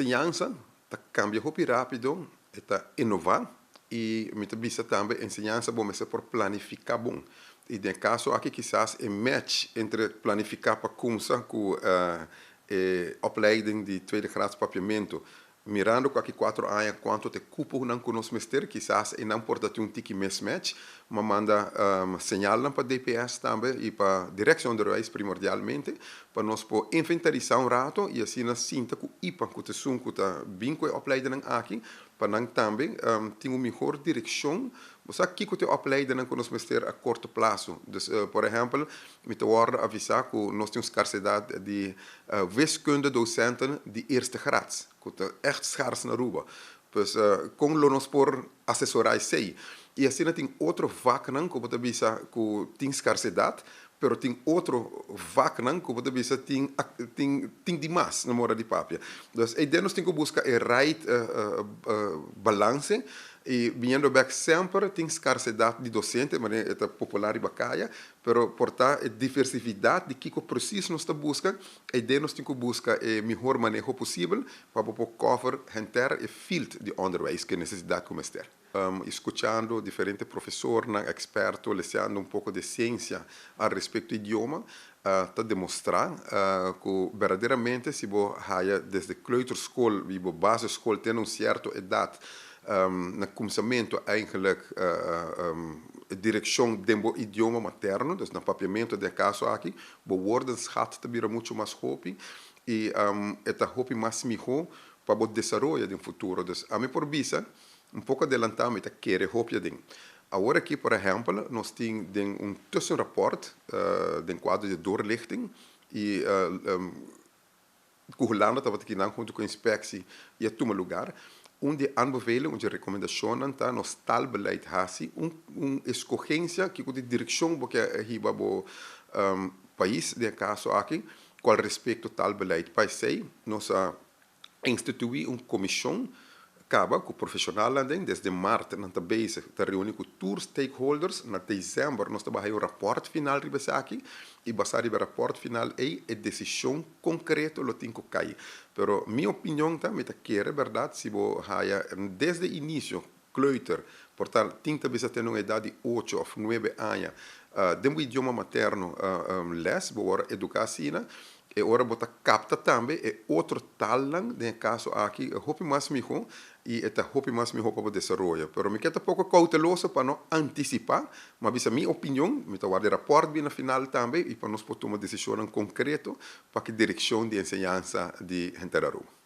Enseñansa ta cambia hopi rapido, ta innova y mi ta bisa tambe enseñansa bo mester por planifica bon. Y den caso aki kisas e match entre planifica pa cuminsa cu e opleiding di tweede graads Papiamento, mirando cu aki 4 aña cuanto ta e cuponan cu nos mester, kisas e nan por ta un tiki mismatch, m'a manda señal pa DPS tambe y pa Directie Onderwijs primordialmente, pa nos por inventarisa un rato y asina sinta cu IPA, cu ta esun cu ta bin cu e opleiding aki, pa nan tambe tin un miho direccion. Bo sa kico ta e opleiding cu nos mester a corto plaso. Dus, por ehempel, mi ta wordo avisa cu nos tin scarsedad di wiskunde docenten di eerste graads, cu ta echt schaars na Aruba. Dus con lo nos por asesora esey? Y asina tin otro vaknan cu bo bisa cu tin scarsedad, pero tin otro vaknan cu bo bisa tin demas na moda di papia. Dus e nos tin cu busca e right balance y biniendo back, semper tin scarsedad di docente, mas ta popular y bacaya, pero por ta e diversidad di kico precies nos ta busca, e nos tin cu busca e miho maneho posibel pa por cover henter e field di onderwijs cu necesidad cu mester. Escuchando diferente profesor, experto, lesando un poco di ciencia al respecto di idioma, ta demostra cu berdaderamente si bo haya desde kleuterschool, y bo basisschool, tin un cierto edad, na cuminsamento eigenlijk direccion di idioma materno, dus na Papiamento den caso aki, bo woordenschat ta bira mucho mas hopi y e ta hopi mas miho pa e desaroyo den futuro. Dus ami por bisa, un poco adelanta, mi ta kere hopi den. Awor aki, por ehempel, nos tin un tussenrapport den cuadro di doorlichting y cu Hulanda tabata aki hunto cu inspectie y a tuma luga. Un di aanbeveling, un di recomendacion ta nos taalbeleid hasi un escogencia cu e direccion cu riba bo pais, den caso aki, cu respecto taalbeleid. Pa esey, nos a institui un comision caba cu profesional desde maart nan ta bezig ta reuni cu tur stakeholders. Na december nos ta un rapport final riba esaki y basa riba rapport final e e decision concreto lo tin cu cay. Pero mi opinion ta, mi ta kere berdad, si bo haya desde inicio kleuter, por tal tin ta bisa tin un edad di 8 of 9 aña, den idioma materno les, bo ora educa asina, e ora bo ta capta tambe e otro taalnan, den caso aki, hopi mas miho y ta hopi mas miho pa desaroyo. Pero mi kier ta poco cauteloso pa no anticipa, ma bisa mi opinion, mi ta warda rapport na final tambe y pa nos por tuma decision concreto pa e direccion di enseñansa di henter Aruba.